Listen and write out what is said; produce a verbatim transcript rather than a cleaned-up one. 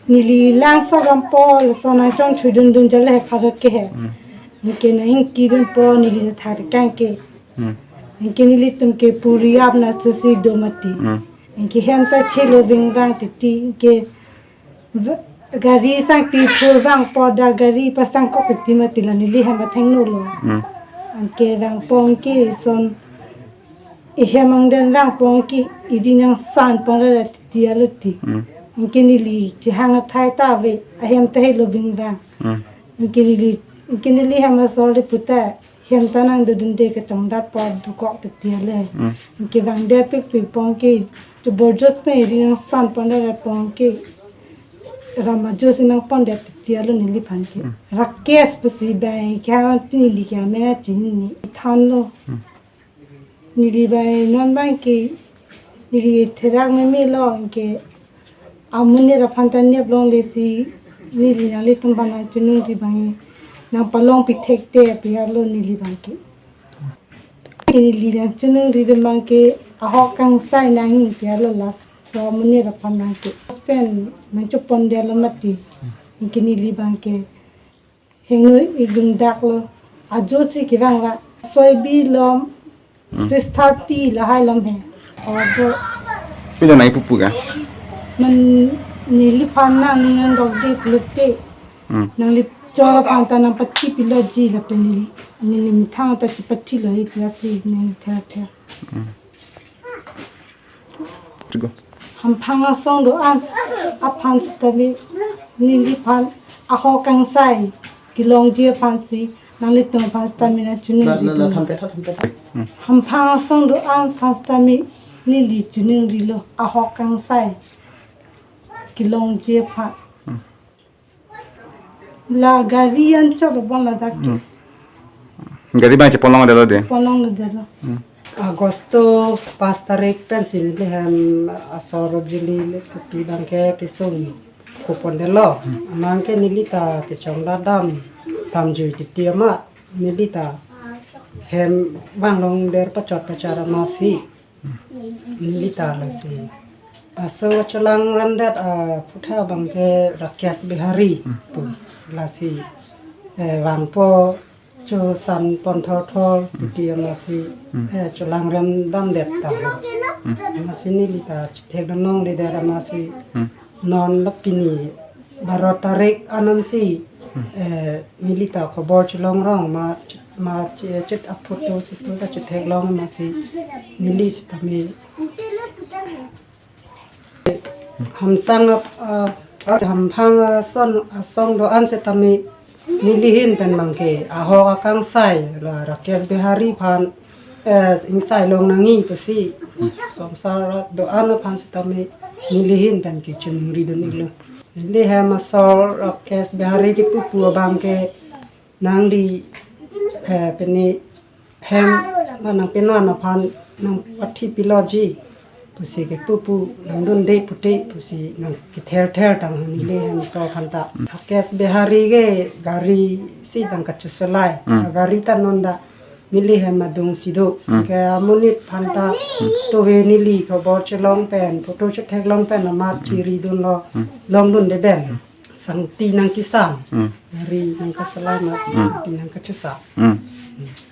Neli lang so rampo lason nangchongchudun dun jale he pharok ke he. Hmm. Anke nangkidunpo neli thar kang ke. Hmm. Anke nelitum ke puri ap na susi do mati. Hmm. Anke hem ta chelo vingvang titi anke v-, gari sang ti phur vangpo da gari pasang kok titi mati la neli hem athengno lo. Hmm. Anke vangpo anke son ihem angden vangpo anke idi nangsan pon ra titi alo ti. Hmm. Anke neli chehang athai ta ave ahem ta helo vingvang. Hmm. Anke neli, anke neli hem asor le puta hem ta nangdodunde kachongdat po dokok titi ale. Hmm. Anke vangde pik pik po anke to borjos pe idi nangsan pon ra po anke ram ajo si nangpondet titi alo neliphan ke. Hmm. Rakesh pusi bai kya ti neli kya me chini thanlo. Hmm. Neli bai non bang ke neli therak meme lo anke amonit aphan ta nep longle si neli nanglitum aphan nangchiningri bang nangpalong pithek te pi alo neli bang ke. Neli nangchiningri dun bang ke ahok kangsai nangji pi alo laso amonit aphan bang ke. Pen nangchopondetlo mati. Anke neli bang ke hingno idung dak lo. Ajo si kevang va. Soibi lom, hmm, six thirty lahai lom he. Ado. Pilo nai pupu ka? Man neliphan nang nang dok de pulote. Hmm. Nangli cholo aphan ta nangpathi pilo ji lapen neli, neli methang ta chipathi lo ipi asi neli ther ther. Hmm. Chego. Hamphang asong do-an aphan sitame neliphan ahok kangsai kelongji aphan si nanglitum aphan sitame nangchiningri dun. Hmm. Hamphang asong do-an aphan sitame neli chiningrilo ahok kangsai kelongji aphan. Hmm. La gari anchot lo bon ladak ke. Hmm. Gari bang cheponlong adelo de. Ponlonglo delo. Hmm. Agosto pas tarik pensi neli hem asor jili le kopi bang ke kesung kupon delo. Hmm. Amang ke neli ta kechongdat dam, damjui titi amat neli ta hem bang longder pachot pachara masi. Neli ta lasi. Aso chelang ramdet aputhak bang ke Rakesh Bihari pu lasi. Eh, vangpo chosan pon thor thor titi amatsi. Hmm. Eh, chelang ram damdet ta. Hmm. Amatsi neli ta chethek dun longledet amatsi. Hmm. Non la pini baro tarik anansi, hmm, eh, neli ta khobor chelong rong ma, ma che-, chet aphoto sitame ta chetheklong amatsi neli sitame. Hamphang ap-, ah, hamphang asong, asong do-an sitame neli ahin pen bang ke ahok akangsai la Rakesh Bihari aphan, eh, ingsai long nangji pusi songsar do-an aphan sitame neli ahin pen kechiningri dun iklo. Neli hem asor Rakesh Bihari kepu pu abang ke nangli, eh, pini hem nangpenan aphan nangpathi piloji pusi kepu pu nangdunde pute pusi nangkether ther tang neli hem asor aphan ta. Rakesh Bihari ke gari si tang kachesolai. Hmm. Gari ta non da neli hem adung si do. Hmm. Ke amonit aphan ta tove neli khobor chelong pen, photo chetheklong pen amat chiri dunlo, hmm, longdunde ben. Sangti nangkesang. Hmm. Gari nangkasolai amat, hmm, sangti nangkachesang. Hmm. Hmm.